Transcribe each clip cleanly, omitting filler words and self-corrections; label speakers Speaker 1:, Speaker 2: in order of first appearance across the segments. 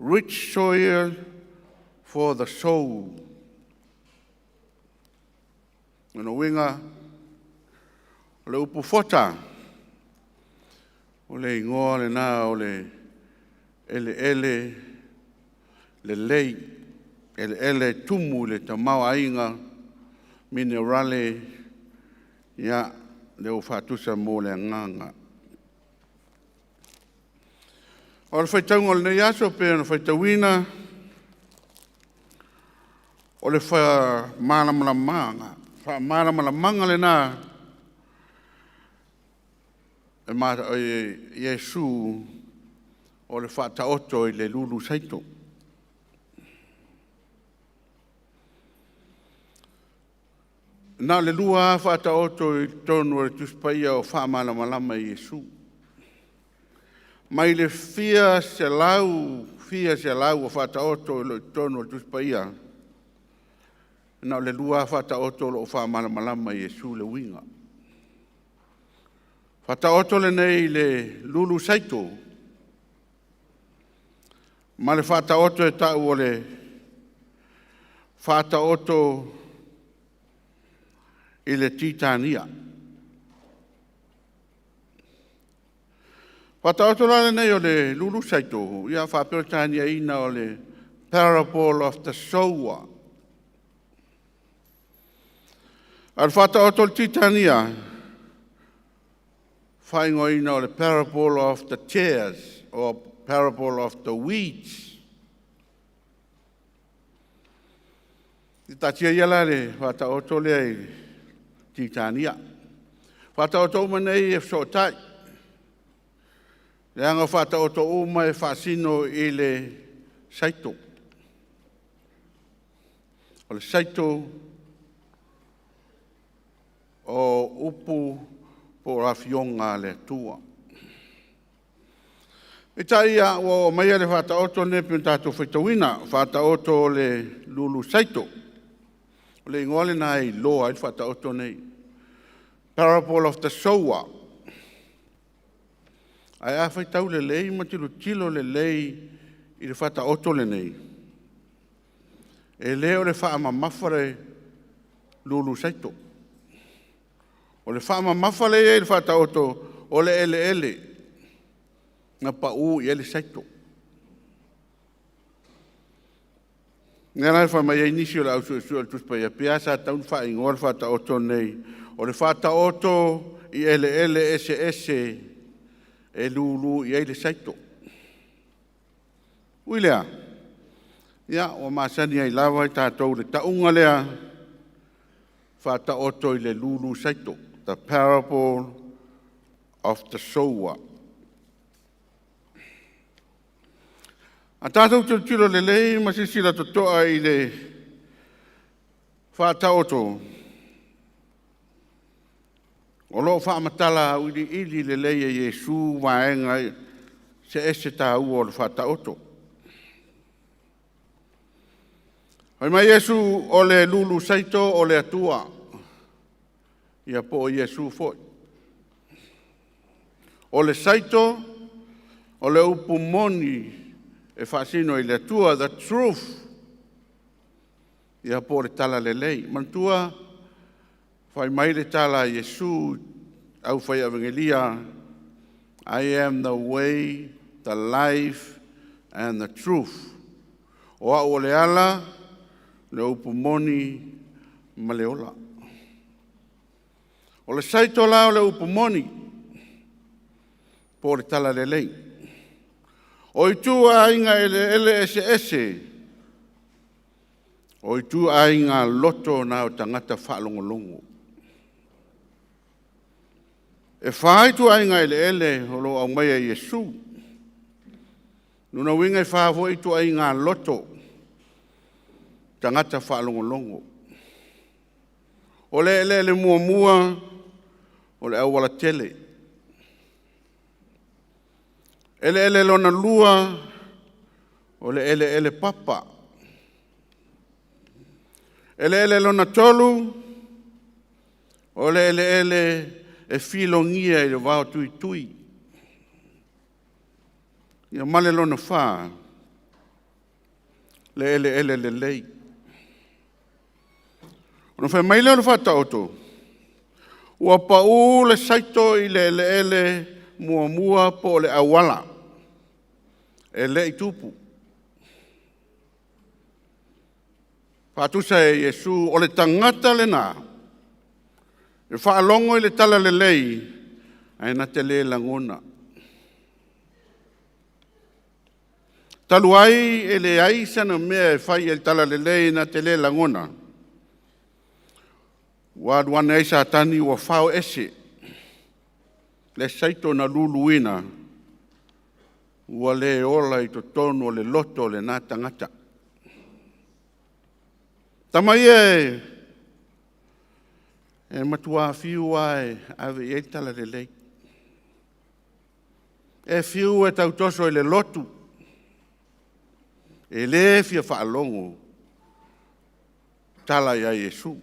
Speaker 1: Rich Soil for the Soul. O lona uiga, o le upu fota, o le igoa lena o le eleele lelei, eleele e tumu i le tamaoaiga, minerale, ia, lea ua faatusa mo le agaga. O le faitauga o lenei aso e pei ona faitauina, o le faamalamalamaga lena e Iesu o le Faataoto i le lulu saito. Na o le lua lava Faataoto i totonu o le Tusi Paia o faamalamalama e Iesu. Mai le fia selau, fia selau o Faataoto o lo o i totonu o le Tusi Paia, na o le lua lava Faataoto o lo o faamalamalama e Iesu le uiga. Faataoto lenei i le lulu saito ma le Faataoto e tau o le Faataoto i le Titania. Faataoto la lenei o le lulu saito, ia faa-Peretaniaina o le Parable of the Sower. A o le Faataoto o le Titania, faaigoaina o le Parable of the Tares or Parable of the Weeds. Taatia ia la le Faataoto lea i le Titania. Faataoto uma nei e fesootai, leaga o Faataoto uma e faasino i le saito. O le saito o upu po o Afioga a le Atua. Peitai ua oo maia le Faataoto lenei pei ona tatou faitauina, Faataoto o le lulu saito. O le igoa lena e iloa ai le Faataoto nei, Parable of the Sower. Ae a faitau lelei ma tilotilo lelei i le Faataoto lenei, e le o le faamamafa le lulu saito. O le faamamafa lea e i ai i le Faataoto, o le eleele na pau i ai le saito. O lea la e fai mai ai nisi o le au suesue o le Tusi Paia, pe a sa tatau ona faaigoa le Faataoto lenei, o le Faataoto i eleele eseese e lulu i ai le saito. Ui lea, ia ua masani ai lava tatou i le tauga lea, Faataoto i le lulu saito, the Parable of the Sower. A tatou tilotilo lelei ma silasila totoa i le Faataoto, o lo o faamatala auiliili lelei e Iesu vaega eseese taua o le Faataoto. Fai mai Iesu, o le lulu saito o le Atua, ia po o Iesu foi. O le saito, o le upu moni e faasino i le Atua, the truth, ia po o le talalelei. Manatua, fai mai le tala a Iesu au fai avegelia, "I am the way, the life and the truth." O au o le ala, le upu moni ma le ola. O le saito la o le upu moni, po o le talalelei. O ituaiga eleele eseese, o ituaiga loto na o tagata faalogologo. E fa ituaiga eleele o lo o aumaia e Iesu. O lona uiga e fa foi ituaiga loto, tagata faalogologo. O le eleele muamua, o le aualatele. Eleele lona lua, o le eleele papa. Eleele lona tolu, o le eleele e filogia e le vaotuitui. Ia ma le lona fa, Le eleele lelei. Ona fai mai lea o le Faataoto, ua pau le saito i le eleele muamua po o le auala, e le i tupu. Faatusa e Iesu, o le tagata lena, e faalogo i le talalelei, ae na te le lagona. Talu ai e leai sana mea e fai i le talalelei na te le lagona, ua alu ane ai Satani ua fao ese le saito na luluina, ua le ola i totonu o le loto o lena tagata. Tama ia e matua fiu lava e ave i ai le talalelei. E fiu e tautoso i le lotu, e le fia faalogo tala ia Iesu. E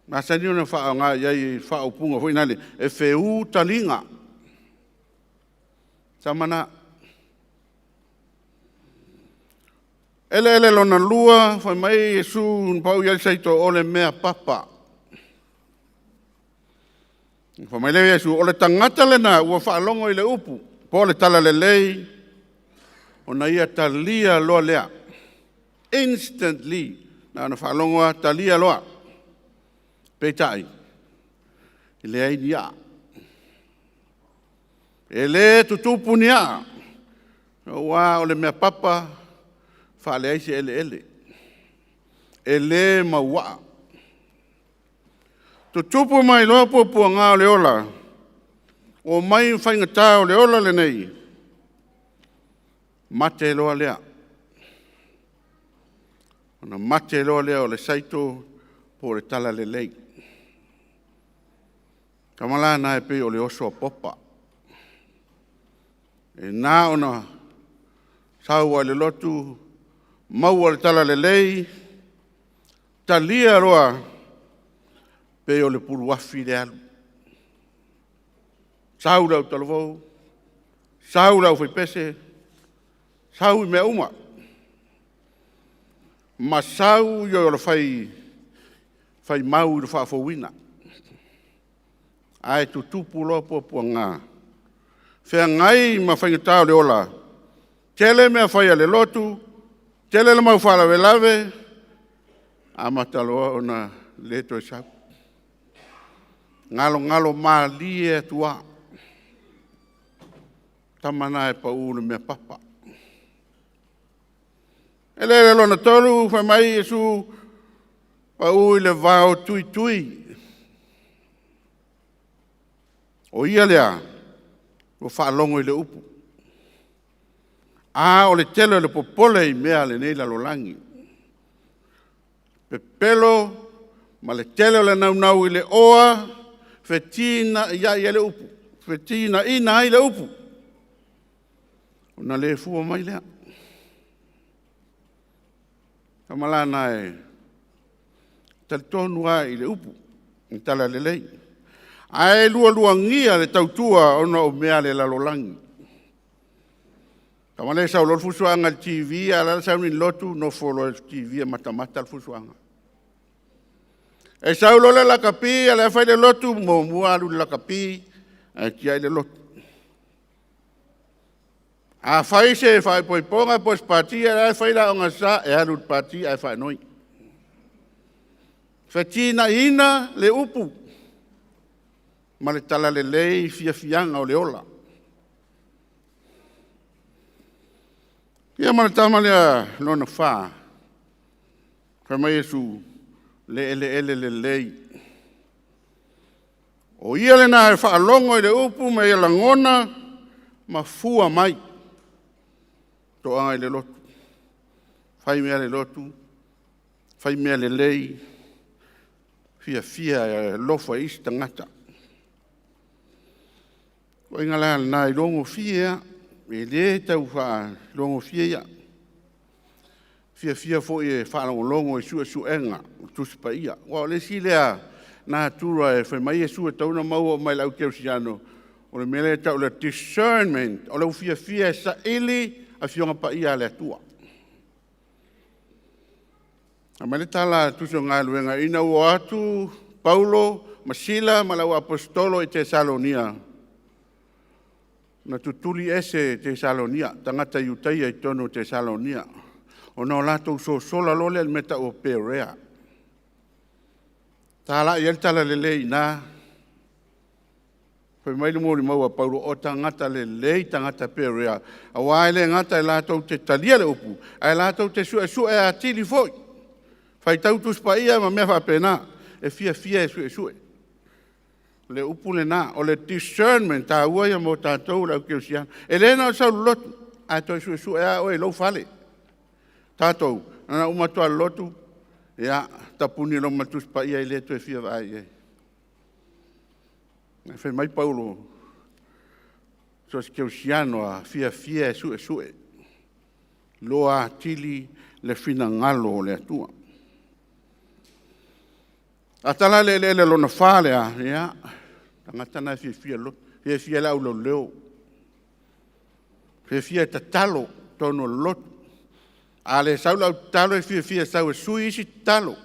Speaker 1: masani ona faaaoga i ai i le faaupuga foi lea, e feu taliga. Sama lena. Eleele lona lua, fai mai Iesu na pau i ai le saito, o le mea papa. Fai mai lea o Iesu, o le tagata lena ua faalogo i le upu, po o le talalelei, ona ia talia loa lea. Instantly. Na ona faalogo lava talia loa. Peitai, e leai ni aa. E le tutupu ni aa, aua o le mea papa e faaleai se eleele. E le mauaa. Tutupu mai loa puapuaga o le ola, omai faigata o le ola lenei, mate loa lea. Ona mate loa lea o le saito po o le talalelei. O le tama la lena e pei o le oso a popa. E na ona sau lava i le lotu, maua le talalelei, talia loa, pei o le uluafi le alu. Sau le autalavou, sau le aufaipese, sau i mea uma, ma sau le faimau i le faafouina. Ae tutupu loa puapuaga, feagai ma faigata o le ola, tele mea fai a le lotu, tele le mau faalavelave, amata loa ona le toe sau. Galogalo malie atu lava. O le tama lena e pau i le mea papa. O le eleele lona tolu fai mai Iesu, pau i le vao tuitui. O ia lea, ua faalogo i le upu, a o le tele o le popole i mea a lenei lalolagi, pepelo ma le tele o le naunau i le oa, fetinai ai le upu, fetinaina ai le upu, ona le fua mai lea. O le tama la lena e talitonu lava i le upu, i le talalelei, ae lualuagia le tautua ona o mea a le lalolagi. O le tama lea e sau loa le fusuaga i le TV a o la e sauni i le lotu, nofo loa i le TV e matamata le fusuaga. E sau loa le lakapi a o la e fai le lotu, muamua alu i le lakapi ae tiai le lotu. A fai se faaipoipoga po o se pati a o la e fai le Aoga Aso Sa, e alu i le pati ae faanoi. Fetinaiina le upu ma le talalelei i fiafiaga o le ola. Ia ma le tama lea lona fa, fai mai Iesu, le eleele lelei. O ia lena e faalogo i le upu ma ia lagona ma fua mai. Toaga i le lotu, fai mea a le lotu, fai mea lelei, fiafia e alofa i isi tagata. O le ituaiga la lena e iloagofie lava, e le tau faa-iloagofie ia. Fiafia foi e faalogologo i suesuega o Tusi Paia. Aua o le isi lea natura e fai mai Iesu e tatau ona maua uma e le aukerisiano, o le mea lea e tau o le discernment, o lou fiafia e saili Afioga Paia a le Atua. Aumai le tala a Tusi o Galuega, ina ua atu Paulo ma Sila ma le auaposeitolo i Tesalonia, na tutuli ese e Tesalonia, tagata Iutaia i totonu o Tesalonia, ona o latou sosola loa lea i le mea tau o Perea. Talai ai le talalelei i ina. Fai mai le molimau a Paulo, o tagata lelei tagata Perea, aua e le gata e latou te talia le upu, ae latou te suesue atili foi. Faitau Tusi Paia ma mea faapena, e fiafia e suesue. O le upu lena, o le discernment taua ia mo tatou le aukerisiano. E le na o le sau i le lotu, ae toe suesue lava oe i lou fale. Tatou, na ona uma atu lava o le lotu, ia, tapuni loa ma le Tusi Paia e le toe fia vaai i ai. Ae fai mai Paulo, so o se kerisiano lava, e fiafia e suesue, iloa atili le finagalo o le Atua. A tala le eleele lona fa lea, ia, o le tagata lena e fiafia i le lotu, fiafia i le auleoleo, fiafia e tatalo i totonu o le lotu. A le sau le au tatalo, e fiafia e sau e sui isi tatalo.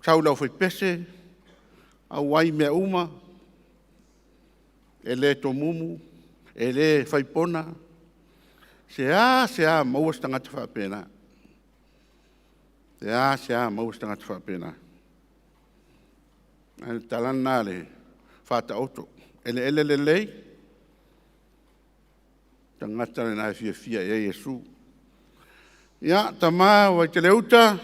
Speaker 1: Sau i le aufaipese, auai i mea uma, e le tomumu, e le faipona. E sea maua se tagata faapena. E sea maua se tagata faapena. O le tala lena a le Faataoto. Eleele lelei, o le tagata lena e fiafia i ai Iesu. Ia, tama Vaiteleuta,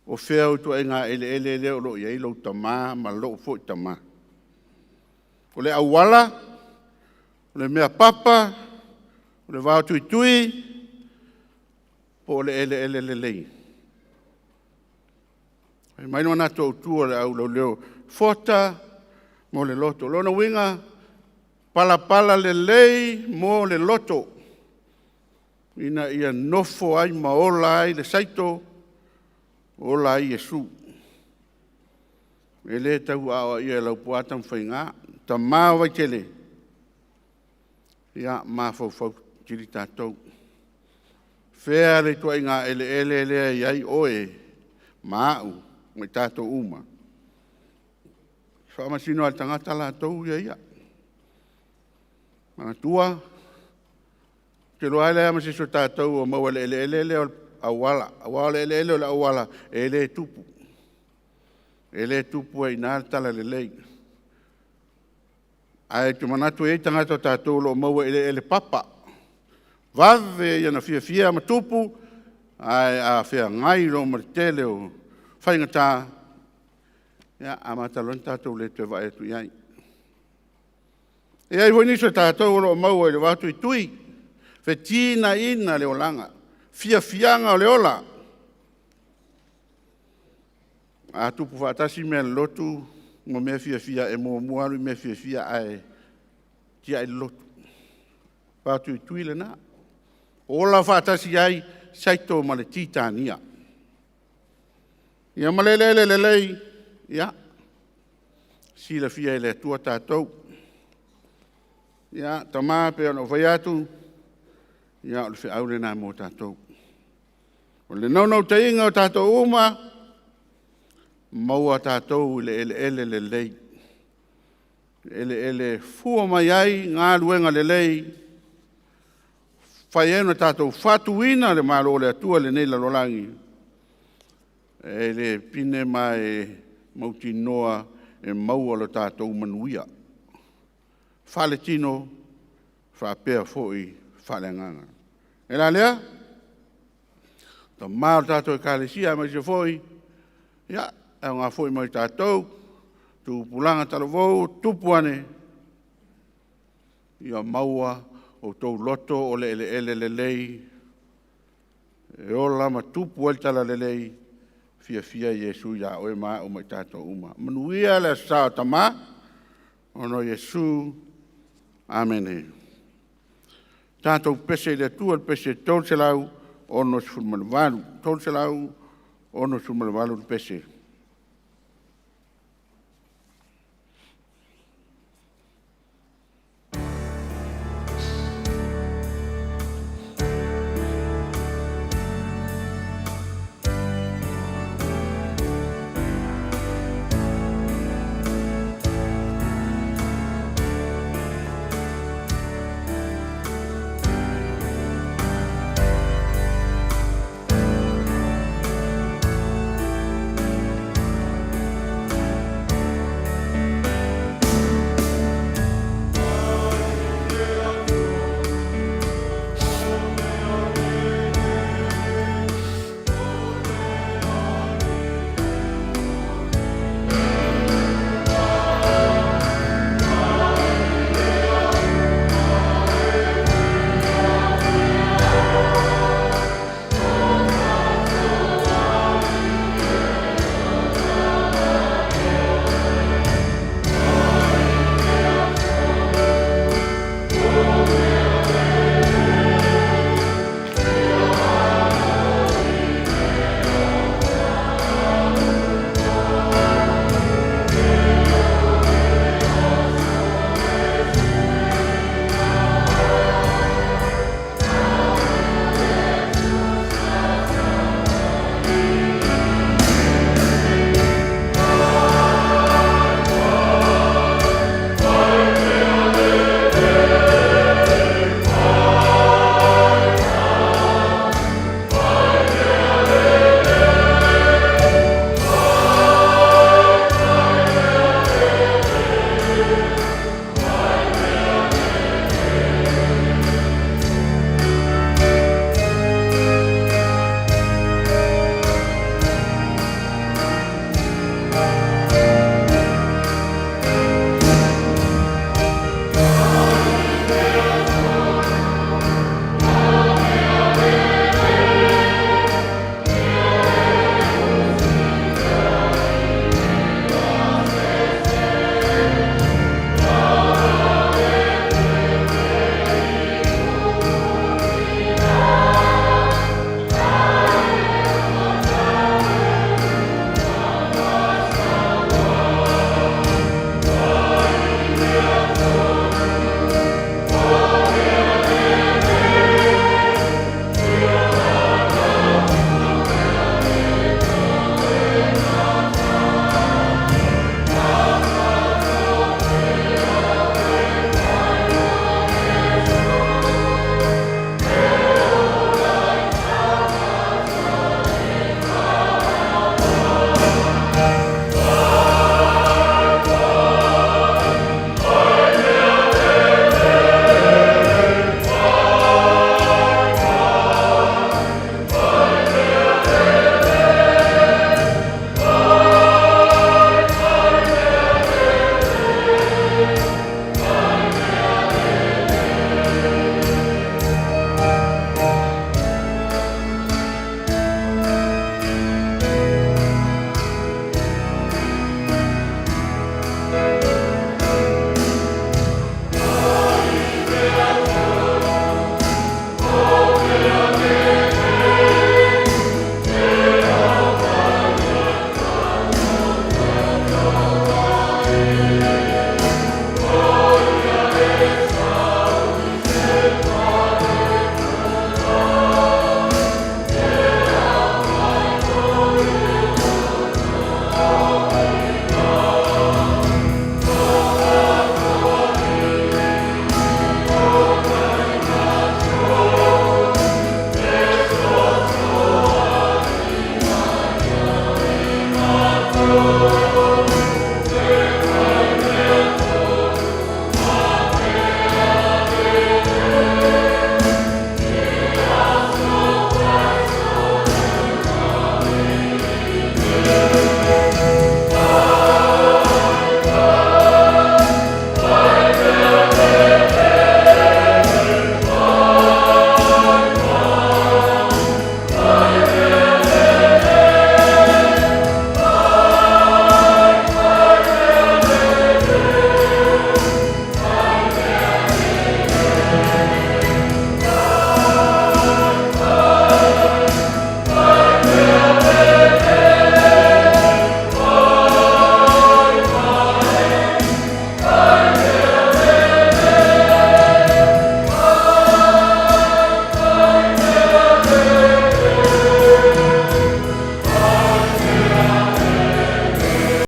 Speaker 1: o fea le ituaiga eleele lea o lo o i ai lou tama ma lou foi tama? O le auala, o le mea papa, o le vaotuitui, po o le eleele lelei? Fai mai le manatu autu o le auleoleo, fota mo le loto. O lona uiga, palapala lelei mo le loto, ina ia nofo ai ma ola ai le saito, ola ai Iesu. E le tau aoaia e Laupua Tamafaiga. Tama Vaitele, ia mafaufau atili tatou. Fea le ituaiga eleele lea e i ai oe ma au ma i tatou uma? E faamasino lava e le tagata latou ia ia. Manatua, ou te iloa lava e leai ma se isi o tatou o maua i le eleele lea o le auala, aua o le eleele o le auala, e le tupu, e le tupu ai i ina le talalelei. Ae ou te manatu e i ai tagata o tatou o lo o maua i eleele papa, vave ia ona fiafia ma tupu, ae a feagai loa ma le tele o faigata, ia amata loa ona tatou le toe vaai atu i ai. E i ai foi nisi o tatou o lo o maua i le vaotuitui, fetinaina le olaga, fiafiaga o le ola. A tupu faatasi mea a le lotu ma mea fiafia, e muamua alu i mea fiafia ae tiai le lotu. Vaotuitui lena. Ola faatasi ai saito ma le titania. Ia ma le eleele lelei, ia, silafia e le Atua tatou. Ia, tama e pei ona ou fai atu, ia o le feau lena mo tatou. O le naunautaiga o tatou uma, maua tatou i le eleele lelei, eleele e fua mai ai galuega lelei, e mafai ai ona tatou faatuina le Malo o le Atua i lenei lalolagi, e le pine ma e mautinoa e maua lo tatou manuia faaletino faapea foi faaleagaga. O le mea la lea, tama o le tatou Ekalesia aemaise foi, e aoga foi mo i tatou, tupulaga talavou, tupu ane, ia maua outou loto o le eleele lelei e ola ma tupu ai le talalelei, e fiafia Iesu ia oe ma au ma i tatou uma. Manuia le Aso Sa o Tama ona o Iesu. Amene. Tatou pese i le Atua i le pese 368, 368 le pese.